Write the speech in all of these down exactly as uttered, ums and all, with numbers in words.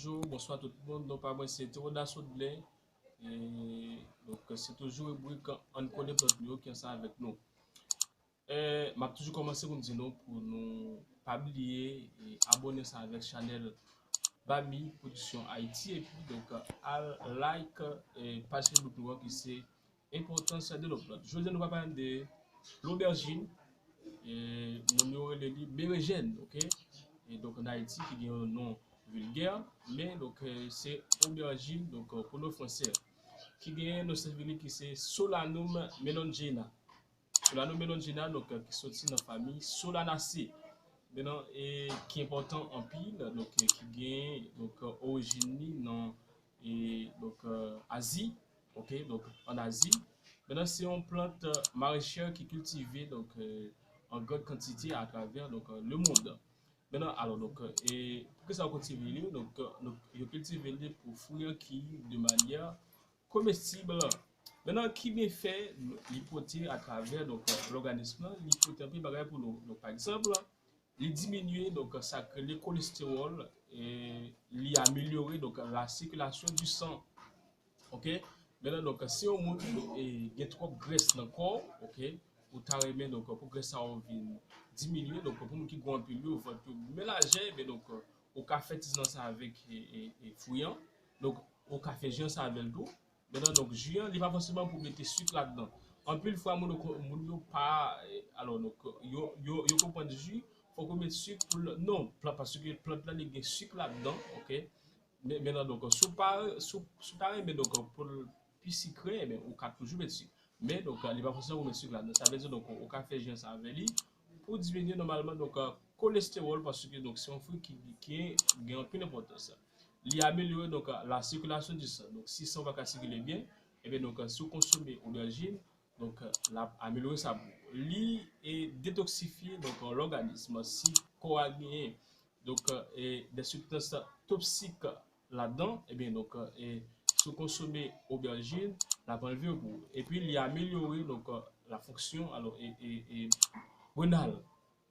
Bonjou, bonswa tout moun. Non pa mwen se Théodas Audley. E, donk, se toujou ribrik Ann konnen plant nou yo ki ansanm avèk nou. E, m ap toujou kòmanse pou m di nou, pou nou pa bliye e abòne ansanm avèk chanèl Bami Production Haïti, epi, donk, al like e paj Facebook nou an ki se Enpòtans de nos plantes. Jodi a nou va pale de lobèjin, e moun yo rele li berejèn, oke? E donk, ann Ayiti, ki gen yon non vilgè, men, donk, e, se obèjin, donk, e, pou nou fransè, ki gen non syantifik li ki se Solanum melongena. Solanum melongena, donk, e, ki soti nan fanmi Solanaceae. Mennen, e ki enpòtan anpil, donk, e ki gen, donk, e, orijin li nan, e, donk, e, Azi, oke, donk, ann Azi. Mennen, se yon plant, e, marechè ki kiltive, donk, e, an gran kantite atravè, donk, e, lemonn. Mennen, alò, donk, e poukisa yo kiltive li? Donk, e, donk, yo kiltive li pou fri an ki de manyè komestib. Mennen, ki byenfè li pote atravè, donk, e, lòganis lan? Li pote anpil bagay pou nou. Donk, pa egzanp, li diminye, donk, sa k rele kolestewòl, e li amelyore, donk, la sirkilasyon di san. Oke? Mennen, donk, si yon moun, e, gen twòp grès nan kò w, oke, ou ta renmen, donk, pou grès sa yo vin diminye, donk, pou moun ki gwo anpil yo, vant yo byen lajè, men, donk, ou ka fè ti zan sa avèk, e, e, e fri an. Donk, ou ka fè ji an sa avè l tou. Mennen, donk, ji an, li pa fòseman pou mete sik ladan. Anpil fwa, moun yo ko-, moun yo pa, e, alò, donk, yo, yo, yo konprann ji, fòk ou met sik pou l, non, plant, paske plant lan, li gen sik ladan, oke? Men, mennen, donk, si w pa, si w, si w ta renmen, donk, pou l pi sikre, men, ou ka toujou met sik. Men, donk, li pa fòseman pou met sik ladan. Sa vle di, donk, ou ka fè ji an sa avè li pou diminye nòmalman, donk, kolestewòl, paske, donk, se yon fri ki, ki gen anpil enpòtans. Li amelyore, donk, la sirkilasyon di san. Donk, si san w pa ka sikile byen, ebyen, donk, si w konsome obèjin, donk, l ap amelyore sa pou ou. Li, e, detoksifye, donk, lòganis. Si kò a genyen, donk, e, de sibstans toksik ladan, ebyen, donk, e, si w konsome obèjin, l ap anlve yo pou ou. Epi, li amelyore, donk, la fonksyon, alò, e, e, e, renal.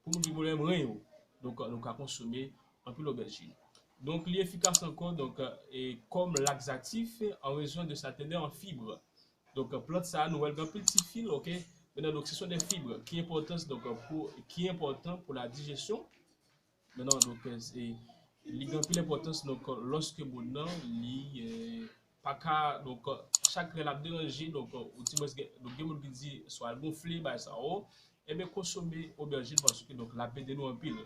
Pou moun ki gen pwoblèm ren yo, donk, nou ka konsome anpil obèjin. Donk, li efikas ankò, donk, e, kòm laksatif, an rezon de sa teneur en fibres. Donk, plant sa a, nou wè l gen anpil ti fil, oke? Mennen, donk, ce sont des fibres ki enpòtans, donk, pou, ki enpòtan pou la dijesyon. Mennen, donk, e, li gen anpil enpòtans, donk, lòske moun nan, li, e, pa ka, donk, chak lè l ap deranje, donk, ou di mwen, gen, donk, gen moun ki di swa l gonfle, bagay sa yo, ebyen, konsome obèjin paske, donk, l ap ede nou anpil.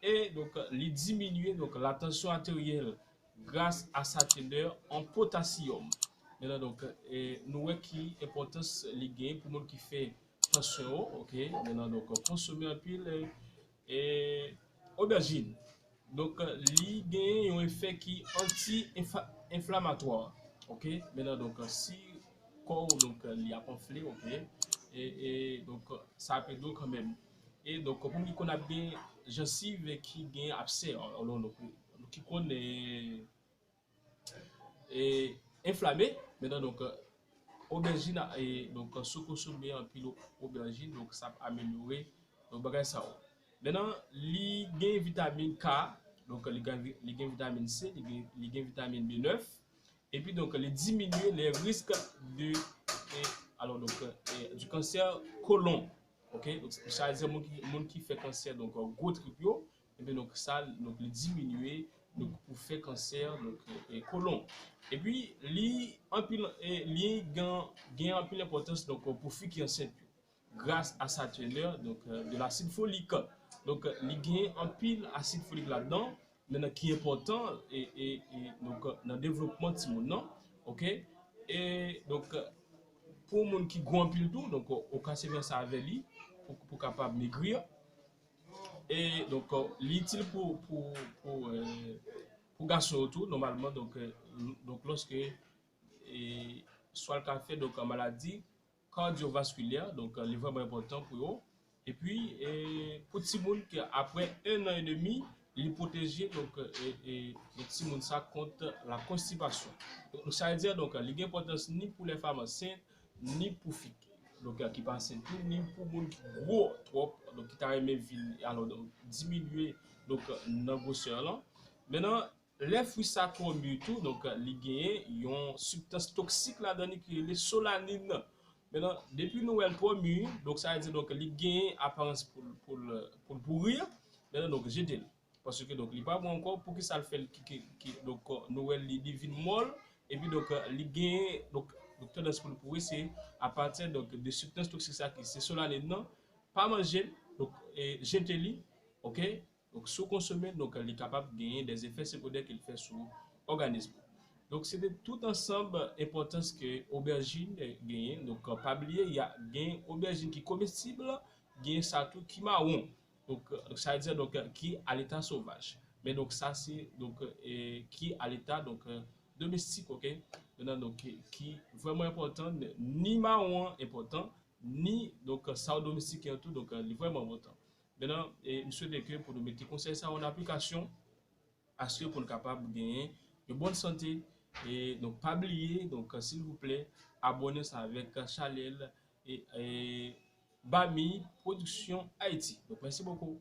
E, donk, li diminye, donk, la tansyon ateryèl gras a sa teneur an potasyòm. Mennen, donk, e, nou wè ki enpòtans li gen pou moun ki fè tansyon yo, oke? Mennen, donk, konsome anpil, e, e, obèjin. Donk, li gen yon efè ki anti-enflamatwa, oke? Mennen, donk, si kò w, donk, li ap anfle, oke? E, e, donk, sa ap ede w kanmenm. E, donk, pou moun ki konn ap gen jansiv ki gen absè, alò, donk, ki konn, e, e, enflame. Mennen, donk, obèjin, e, donk, si w konsome anpil obèjin, donk, sa ap amelyore, donk, bagay sa yo. Mennen, li gen vitamin K, donk, li gen, li gen vitamin C, li gen, li gen vitamin B nèf, epi, donk, li diminye les risques de, e, alò, donk, e, du cancer colon. Oke? Donk, sa vle di moun ki, moun ki fè kansè, donk, gwo trip yo, ebyen, donk, sa, donk, li diminye, donk, pou fè kansè, donk, e, kolon. Epi, li anpil, e, li gen, gen anpil enpòtans, donk, pou fi ki ansent yo. Gras a sa teneur, donk, e, de lasid folik. Donk, li gen anpil asid folik ladan, mennen ki enpòtan, e, e, e, donk, nan devlopman timoun nan, oke? E, donk, pou moun ki gwo anpil tou, donk, ou ka sèvi sa avè li pou, pou kapab megri. E, donk, li itil pou, pou, pou, e, pou gason yo tou, nòmalman, donk, e, donk, lòske, e, swa l ka fè, donk, maladi kadyovaskilè, donk, li vrèman enpòtan pou yo. Epi, e, pou timoun ki apre un an et demi, li pwoteje, donk, e, e, e timoun sa kont la konstipasyon. Donk, sa vle di, donk, li gen enpòtans ni pou lè fanm ansent, ni pou fi, donk, ki pa ansent tou, ni pou moun ki gwo twòp, donk, ki ta renmen vin, alò, donk, diminye, donk, nan gwosè lan. Mennen, Lè fwi sa twò mi tou, donk li genyen yon sibstans toksik ladan li ki rele solanin. Mentnan, depi nou wè l twò mi, donk sa vle di donk li genyen aparans pou l pou l pou l pouri. Mentnan, donk jete l. Paske donk li pa bon ankò, poukisa l fè l ki, ki, ki donk nou wè li li vin mòl, epi donk li genyen donk donk tandans pou l pouri, se apati donk de sibstans toksik sa ki se solanin nan. Pa manje l, donk e, jete li, oke. Donk si w konsome l, donk li kapab genyen de efè segondè ke l fè sou òganis ou. Donk se de tout ansanm enpòtans ke obèjin genyen. Donk pa bliye, y a gen obèjin ki komestib, gen sa tou ki mawon. Donk sa vle di donk ki a leta sovaj. Men donk sa se donk e, ki a leta donk domestik, oke. Donk ki vrèman enpòtan, ni mawon an enpòtan, ni donk sa domestik an tou, donk li vrèman enpòtan. Mentnan, e, m swete ke pou nou mete konsèy sa yo an aplikasyon, aske pou nou kapab genyen yon bòn sante. E donk pa bliye, donk silvouplè, abòne sa avèk chanèl e, e Bami Production Haïti. Donk mèsi bokou.